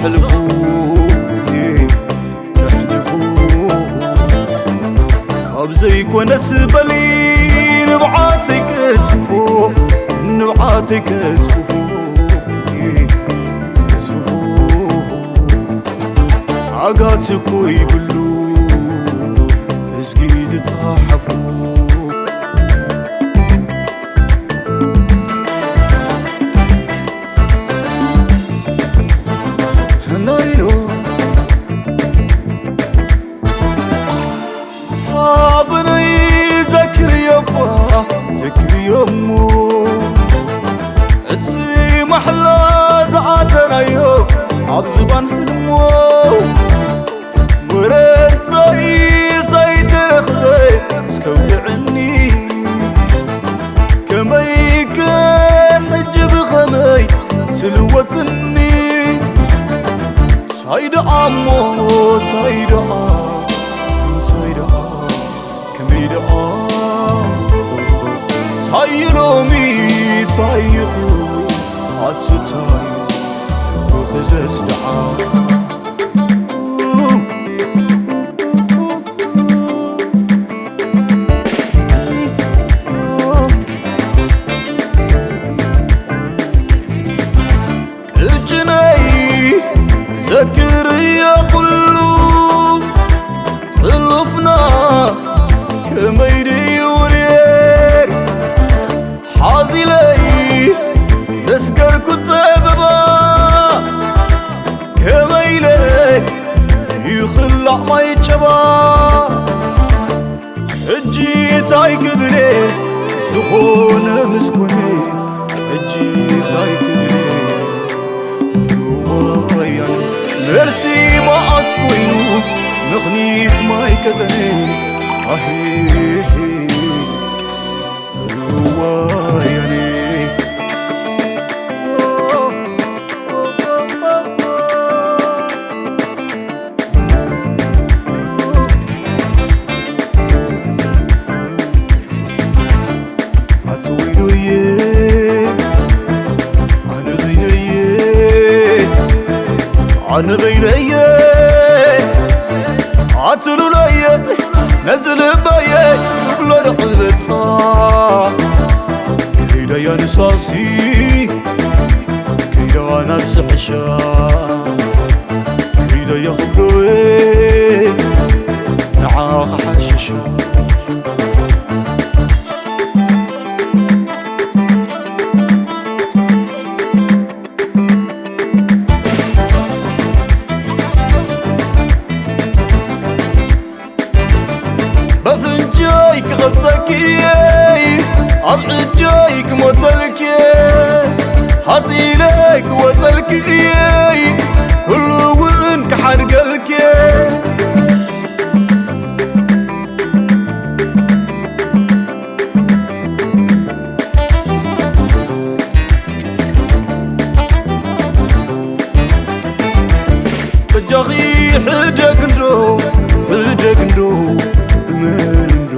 ሕልፉ ከሕልፉ ካብ ዘይኮነስ በሊ ንብዓተይ ቀዝፍፎ፣ ንብዓተይ ቀዝፍፎ፣ ቀዝፍፎ። ዓጋት እኮ ይብሉ እዝጊ ዝጸሓፉ። ናይሎ ሃበነይ ዘክርዮ እኳ ዘክርዮ እሞ፣ እቲ ማሕላ ዝኣተናዮ ኣብ ዝባን ህልሞ፣ ጎረንጸይ ዘይተረኽበ እስከውድዕኒ፣ ከመይ ከ ሕጂ ብኸመይ ትልወጥኒ? ታይ ደኣ እሞ፣ ታይ ደኣ፣ ታይ ደኣ፣ ከመይ ደኣ፣ ታይ ሎሚ፣ ታይ ይኹን፣ ኣቲ ታይ፣ ብኽዘስ ደኣ። ቅጭነይ ዘክርዮ ኩሉ ሕሉፍና ከመይ ድዩ ውሬር ሓዚለይ ዘስከርኩ ጸበባ ከመይ ኢለ ይኽላዕ ማይ ጨባ ሕጂ ታይ ክብሌ ዝኾነ ምስ ኮነ ሕጂ ታይ ክብሌ ወያነ መልሲ መዓስ ኮይኑ ምኽኒት ማይ ቀጠነ ኣሄ ወያነ ኣቲ ወይኑየ ኣነ በይነየ ኣነ በይነየ ኣቲ ሉለየ ነዚ ልበየ ክብሎ ደቕልብጻ ከይደያ ንሳሲ ከይደዋ ናብ ዝሕሻ ከይደያ ክብሎየ ንዓ ክሓሽሻ በፍንጀይ ክቐብጸኪ ኣብ ዕጀይ ክሞተልኪ ሃጺለ ክወጸልኪ ኩሉ እውን ክሓድገልኪ በጃኺ ሕደግ እንዶ ሕደግ እንዶ እመን እንዶ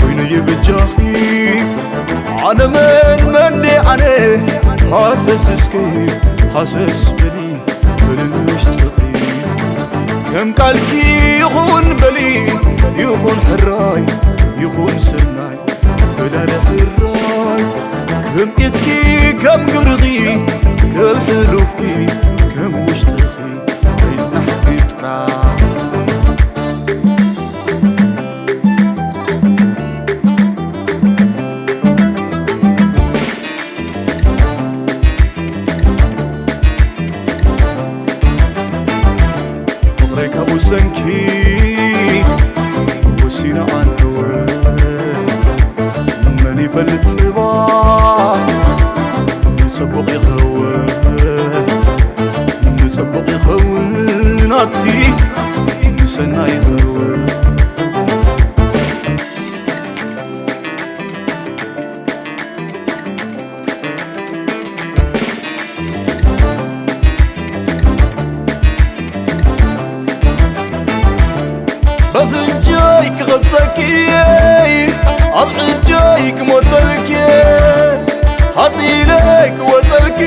ኮይነየ በጃኺ ኣነ መን መንዴ ኣነ ሃሰስ እስኪ ሃሰስ በሊ በሊ ንውሽጥኺ ከም ቃልኪ ይኹን በሊ ይኹን ሕራይ ይኹን ሰናይ ፈላለ ሕራይ ከም ኢድኪ ከም ግብርኺ ከም ሕሉፍኪ ከም ውሽጥኺ ከይጽናሕኪ ጥራይ ፍቕረይ ካብ ወሰንኪ ወሲነ ኣለወ መን ይፈልጥ ጽባሕ ንጽቡቕ ይኸውን ንጽቡቕ ይኸውን ኣቲ ንሰናይ ይኸውን በፍንጀይ ክቐብጸኪ ኣብ ዕጀይ ክሞተልኪ ሃጺለ ክወጸልኪ